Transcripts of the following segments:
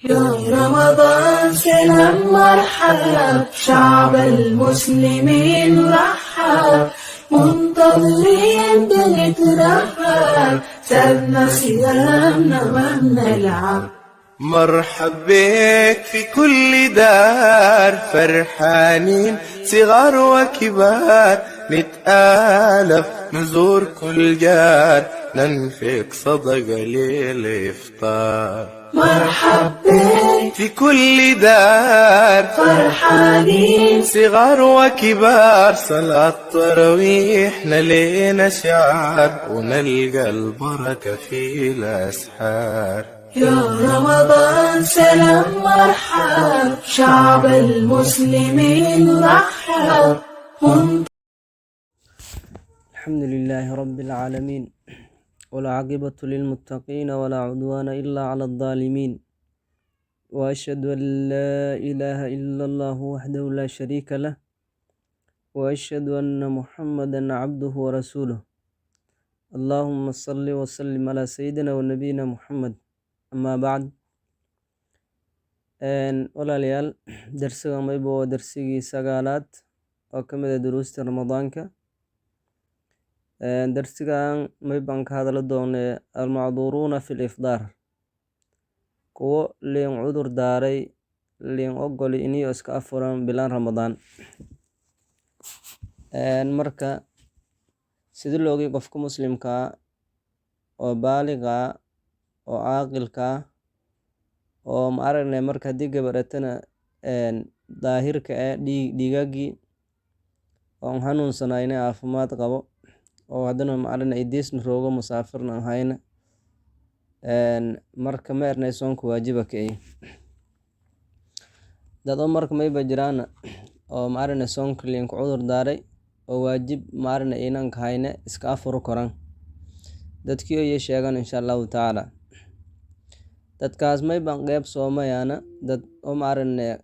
يا رمضان سلام مرحب، شعب المسلمين رحب، منتظرين بنترحب، سابنا صيامنا ما بنلعب. مرحب بك في كل دار، فرحانين صغار وكبار، نتآلف نزور كل جار، ننفق صدقة للإفطار. مرحب بك في كل دار، فرحانين صغار وكبار، صلاة تراويحنا لينا شعار، ونلقى البركة في الأسحار. يا رمضان سلام مرحب، شعب المسلمين رحب. الحمد لله رب العالمين، والعاقبة للمتقين، ولا عدوان إلا على الظالمين، وأشهد أن لا إله إلا الله وحده لا شريك له، وأشهد أن محمدا عبده ورسوله. اللهم صل وسلم على سيدنا ونبينا محمد. أما بعد، walaalayaal, darsiga mayba waa darsigii sagaalaad oo ka mid ah duruusta Ramadaanka. Darsigan maybaan ka hadla doonee المعذورون في الإفطار, kuwo liin cudur daaray, liin ogoli iniyo iska afuran bilaan Ramadaan. Marka sida loogay qofka muslimkaa oo baaliga ah oo caaqilka ah oo ma aragnay, marka haddii gabadhatana daahirka eh, dhiigagii oon hanuunsanayna, caafimaad qabo, oo haddana ma aragnay idiisna roogo, musaafirna aan hayna, marka ma ernay soonka waajiba ka ay dad oo. Marka mayba jiraan oo ma aragnay soonka liinku cudur daaray oo waajib ma aragnay inaan hayne iska afuri koran. Dadkii iyo sheegan insha Allahu tacaala. Dadkaas maybaan qeyb soomayaana dad oo ma aragnay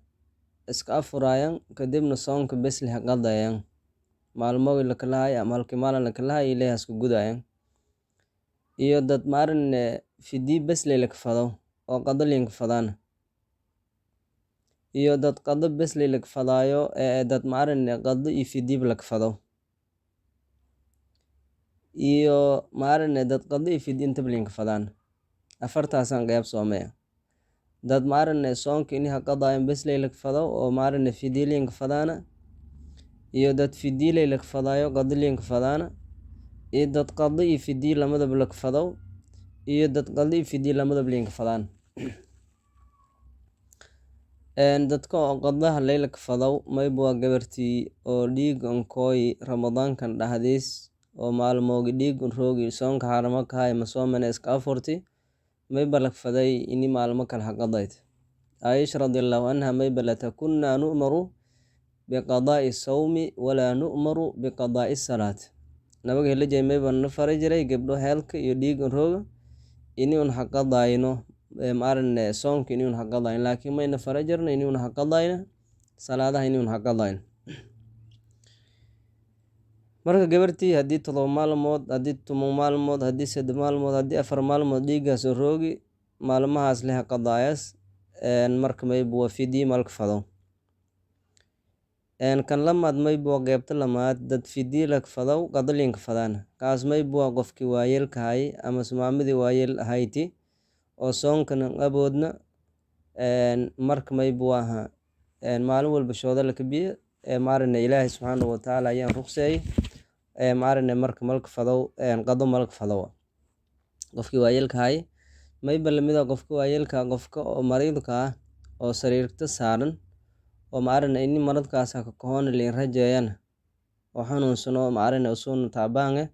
iska afuraayan, kadibna soonka bes leh qadayan, maalmogi lakalahay ama halkii maalin lakalahay Ilaahay isku gudayan, iyo dad ma aragne fidii bes leh lakafado oo qado liinka fadaan, iyo dad qado bes leh lakafadaayo, ee dad ma aragne qado iyo fidiib lakafado, iyo ma aragne dad qado iyo fidi intaba liinka fadaan. Afartaasaan qeyb soomaya. Dad ma aragne soonka ini haqadayan bes leh lakafado oo ma aragne fidii liinka fadaana, iyo dad fidii leh lakafadaayo, qado liinka fadaana, iyo dad qado iyo fidii lamadaba lakafado, iyo dad qado iyo fidii lamadaba liinka fadaan. Dadka oo qadaha leyla kafadow mayba waa gabartii oo dhiigan kooyi Ramadaankan dhexdiis, oo maalmoogi dhiigan roogi, soonka xaaramo kahay, ma soomane, iska afurti, mayba lakfaday ini maalmo kale haqadayd. Aisha radiallahu anha mayba lata: كنا نؤمر بقضاء الصوم ولا نؤمر بقضاء الصلاة. Nabaga helajay mayba na fari jiray gabdho heelka iyo dhiigan rooga ini un haqadayno maarane soonka, ini un haqadayno, laakiin mayna fara jirna ini un haqadayno salaadaha, ini un haqadayno. Marka gabartii haddii 7 maalmood, haddii 10 maalmood, haddii 3 maalmood, haddii 4 maalmood dhiiggaas oo roogi, maalmahaas leh qadaayas. Marka mayba waa fidii malka fado. Kan lamaad mayba waa qeybta lamaad, dad fidii lak fadow, qado liinka fadaan. Kaas mayba waa qofkii waayeelka hay ama maamadii waayeel ahayti oo soonkana aboodna. Marka mayba waa maalin walba shooda laka biyo maarane. Ilaahay subxaanahu watacaala ayaan ruqseeyay maarane. Marka malka fadow qado, malka fadow qofkii waayeelka hay. Mayba lamid ah qofka waayeelka, qofka oo mariidka ah oo sariirta saaran, oo maarane ini maradkaas ka kahoona liin rajeeyana, oo xanuunsano maarane, usuuna taabaan eh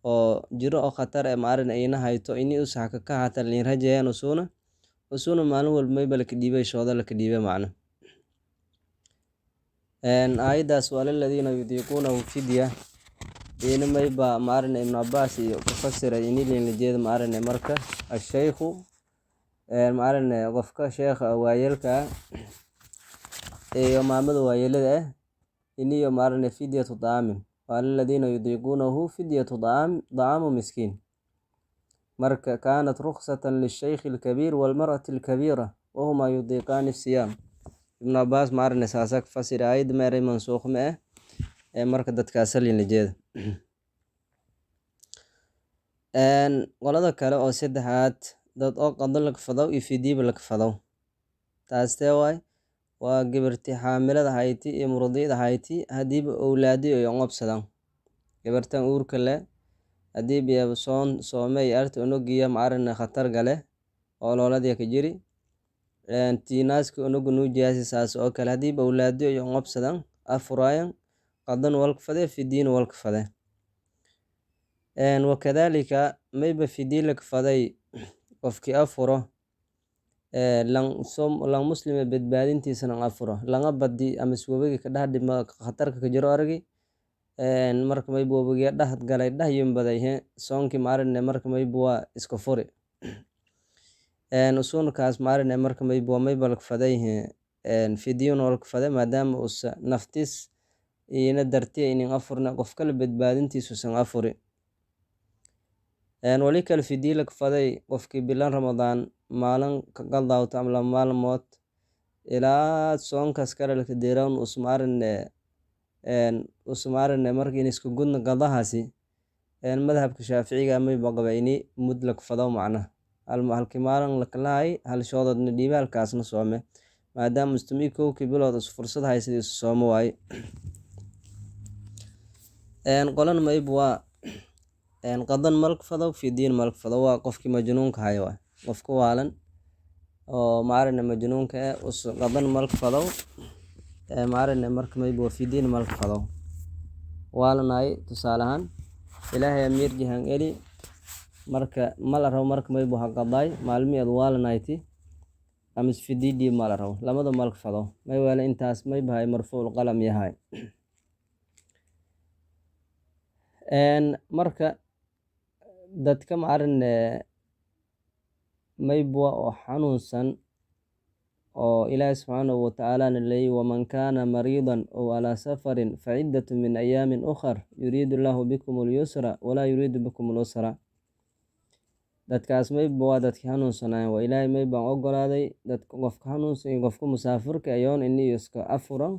oo jiro oo khatar eh maarane ina hayto, ini usax ka kahata liin rajeeyan, usuuna maalin walba mayba laka dhiibay, shooda laka dhiibay macna. Aayadaas وعلى الذين يطيقونه فدية ina mayba maarane Ibnu Cabaas iyo ku fasiray ini liin jeeda maarane. Marka الشيخ maarane, qofka sheekha waayeelka ah iyo maamada waayeelada ah, iniyo maarane فدية طعام، وعلى الذين يطيقونه فدية طعام مسكين. Marka كانت رخصة للشيخ الكبير والمرأة الكبيرة. Wahumaa yudiiqaani siyaam. Ibnu Cabaas maarane saasa ka fasiri aayadda, meeray mansuukh ma eh ee marka dadkaasa lila jeeda. Qolada kale oo saddexaad, dad oo qado laka fadaw iyo fidiiba laka fadaw. Taastee waay? Waa gabarti xaamilada hayti iyo murdiyada hayti, hadiiba owlaadiyo iyo ngobsadan. Gabartan uurka leh haddii biya soon soomey arta, unugiya maarane khatar gale oo ololadiya ka jiri, tiinaaska unuga nuujiyaasi, saas oo kale hadiiba owlaadiyo iyo ngobsadan, afuraayan, qadan walka fade, fidiina walka fade. Wakadhalika mayba fidii laka faday qofkii afuro lang muslime badbaadintiisana afuro, langa badi ama webigi ka dhex dhima, khatarka ka jiro aragi. Marka mayba webigiya dhah galay, dhah yimbaday, he soonkii maarane marka mayba waa iska furi usuunkaas maarane. Marka mayba mayba laka faday fidiyona walka faday, maadaama usa naftiis iyana dartiya inin afurna, qof kale badbaadintiisa usan afuri. Wali kale fidii laka faday qofkii bilan Ramadaan maalin ka qadaawto ama 2 maalmood, ilaa soonkaas kale laka deerawn usmaarane usmaarane marka in isku gudna qadahaasi. Madhabka Shaaficiga mayba qaba ini mud laka fadaw, macnaha halkii maalin lakalahay hal shoododna dhiibe, halkaasna soome, maadaama mustami kowkii bilood is fursad haysid isu soomo waaye. Qolan mayba waa qadan malka fadaw, fidiin malka fadaw, waa qofkii majnuunka hayo, waay qofka waalan oo maarane majnuunka eh, us qadan malka fadaw maarane marka mayba waa fidiin malka fadaw. Waalanay tusaale ahaan, Ilaahay amiir jahan eli, marka mala rabo, marka mayba ha qadaay maalmihii ad waalanayti ama isfidii dhiib mala rabo, lamada malka fadaw. May weele intaas may bahay marfuuc qalam yahay. Marka dadka maarane maybwa oo xanuunsan oo Ilaahi subxaanahu watacaalana leeyay: "Waman kaana mariidan ow calaa safarin faciddatu min ayaamin ukhar, yuriidu Allahu bikum alyusra walaa yuriidu bikum alusra." Dadkaas mayba waa dadki xanuunsanayen. Waa Ilaahay maybaan ogolaaday dadka qofka xanuunsan iyo qofka musaafirka ayoon ini iska afuran,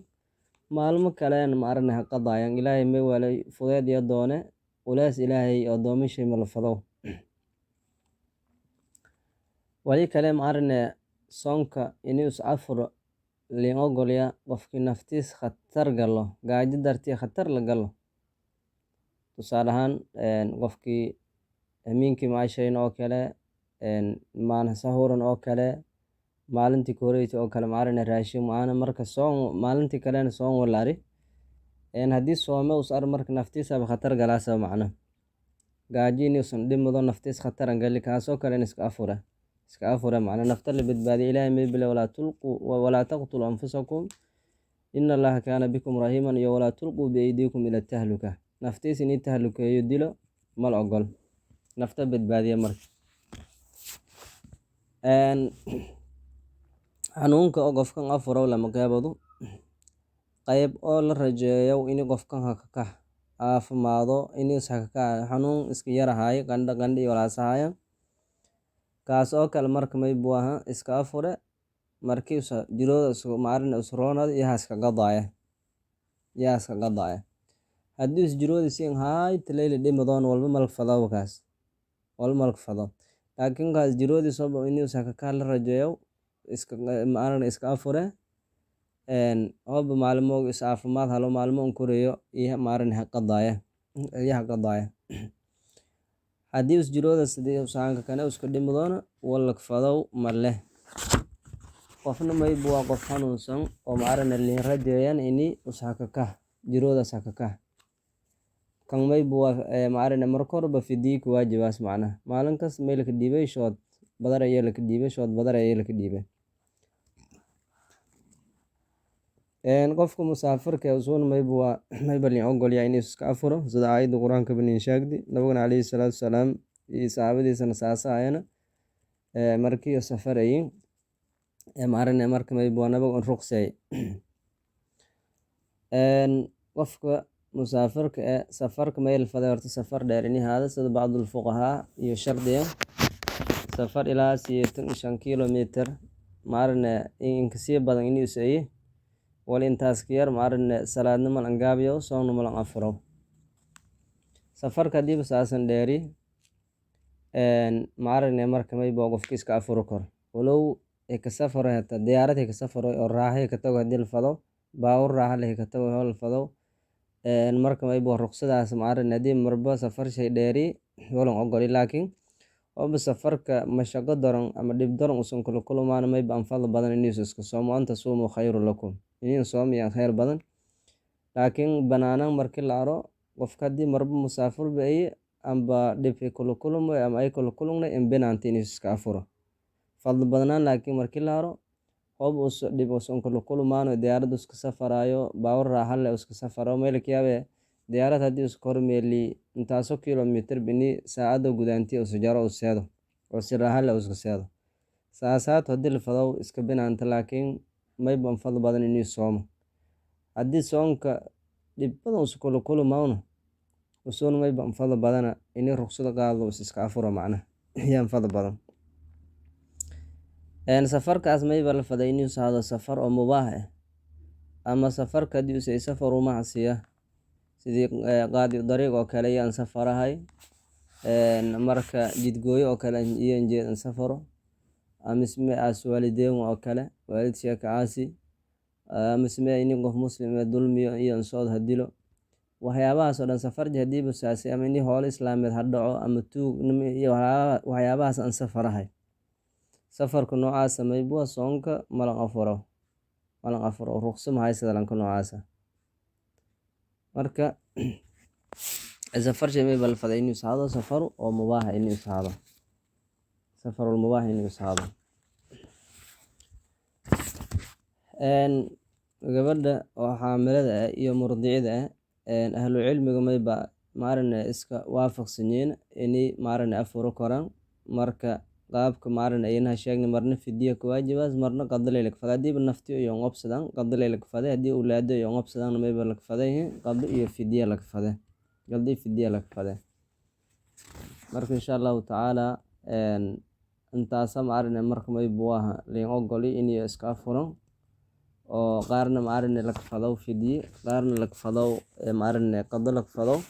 maalmo kalena maarane ha qadaayan. Ilaahay may walay fudeed iyo doone ulees, Ilaahay odoomishay ma la fadow. Wali kale maarane soonka ini is afuro liin ogolya qofkii naftiis khatar galo, gaajo dartii khatar la galo. Tusaale ahaan, qofkii hamiinkii maashayn oo kale, maalin sahuran oo kale, maalintii koreyta oo kale maarane raashin maana, marka soon maalintii kalena soon walaari. Haddii soome us ar, marka naftiisaba khatar galaasa, macna gaajo inuusan dhimado, naftiis khataran gali, kaasoo kale in iska afura, iska afura, macna nafta la badbaadiya. Ilaahay may bile: "Walaa tulquu walaa taqtulu anfusakum, ina Allaha kaana bikum rahiiman," iyo "walaa tulquu biaydiikum ila tahluka." Naftiis inii tahlukeeyo, dilo mal ogol, nafta badbaadiya. Marka xanuunka oo qofkan afurow lama qeybadu: qayb oo la rajeeyo ini qofkan hakakax caafimaado, inis hakakax, xanuun iska yarahay, qandho qandho iyo walaasahaya, kaas oo kale marka maybu aha iska afure. Markii usa jirooda maarin usroonada iyaha iska qadaaya, iyaha iska qadaaya. Haddii is jirooda siin haayta leyla dhimadoon, walba malka fadaw, kaas walba malka fadaw. Laakiin kaas jiroodii soba inuu hakakax la rajeeyo, iska maarin iska afure. Hoba maalmo is caafimaad halo, maalmo un koreeyo iyo maarin ha qadaaya, iyaha qadaaya. Haddii is jirooda sidii usaanka kane isku dhimadoona, walak fadaw maleh. Qofna maybu waa qof xanuunsan oo maarane liin rajeeyan ini us hakakah, jiroodaas hakakah, kan maybu waa maarane marka horeba fidii ku waajibaas, macnaha maalin kasta may laka dhiibay shood badar ayaa laka dhiibay, shood badar ayaa laka dhiibay. Qofka musaafirka usuun maybu waa mayba liin ogolyahay inuu iska afuro, sida aayadda Qur-aanka baniin sheegdi. Nabigana calayhi salaatu wasalaam iyo saxaabadiisana saasa ayana markii safarayin maarane, marka maybu waa nabiga un ruqseey. Qofka musaafirka ee safarka mayl faday horta safar dheer ini haada, sida bacdul fuqahaa iyo shardiya, safar ilaa 85 kilomitir. maarane inkasii badan inuu isaye wal intaas ka yar, maarane salaadna malan gaabiyo, soonna malan afuro. Safarka hadiiba saasan dheeri, maarane marka mayba qofka iska afuro karo, walow ka safaro hata diyaarad ka safaro oo raaxa ka tago hadii la fado, baawur raaxa leh ka tago la fado. Marka mayba ruqsadaas, maarane hadii marba safar shay dheeri walan ogoli, laakiin oba safarka mashaqo daran ama dhib daran usan kula kulmaan, mayba an fadli badan inuusa iska soomo. Anta suumu khayru lakum, inin soom yaan khayr badan. Laakiin banaanan markii la aro, qofka haddii marba musaafir ba ay amba dhib kula kulmay ama ay kula kulmay, in binaanta inuusa iska afuro fadli badnaan. Laakiin markii la aro, hob us dhib usan kula kulmaano, diyaarad iska safarayo, baawur raaxa leh iska safaro, meel ka yaabe diyaarad haddii iska hormeeli intaasoo kilomitir bini saacado gudaantii usa jaro, u seedo oo si raaxa leh iska seedo, saasaat haddii la fado iska binaanta. Laakiin mayba fadli badan inuu soomo. Haddii soonka dhib badan usa kula kulmaano usuun, mayba fadli badana inii ruqsada qaado, is iska afuro macnaha yaan fadli badan. Safarkaas mayba la faday inuu saado safar oo mubaax ah, ama safarka haddii usay safar u macsiya, sidii qaadi dariiq oo kale yaan safarahay, marka jidgooyo oo kale iyo jeedan safaro, amisme as waalideen oo kale, waalid sheeka caasi, amisme ini qof muslim ee dulmiyo iyo socod hadilo, waxyaabahaas oo dhan safarji haddii basaasi, ama ini hoolo islaameed ha dhaco ama tuug iyo waxyaabahaas aan safarahay. Safarka noocaasa maybuwa soonka malan afuro, malan afuro, ruqso mahaysada lanka noocaasa. Marka safar shay mayba la faday inuu saado safar oo mubaaxa, inuu saado safarul mubaax inuu saado. Gabadha oo xaamilada ah iyo murdicida ah, ahlu cilmiga mayba maarane iska waafaqsanyiin inay maarane afuro koraan. Marka qaabka maarane aynaha sheegnay, marna fidiya ku waajibaas, marna qadalay lakfada. Hadiiba naftiyo iyo ngobsadaan, qadalay lakfaday. Haddii ulaado iyo ngobsadaan, mayba lakfaday qado iyo fidiya lakfade, qado iyo fidiya lakfade. Marka insha Allahu tacaala intaasa maarane marka maybu aha liin ogoli inay iska afuran, oo qaarna maarane lakfadow fidiye, qaarna lakfadow maarane qado lakfadow,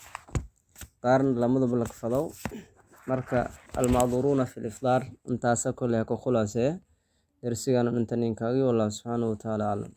qaarna lamadaba lakfadow. Marka almacduruuna fi lifdaar intaasa koley ku khulaasee darsigan inta ninkaagi. Wallahu subxaanahu watacaala aclam.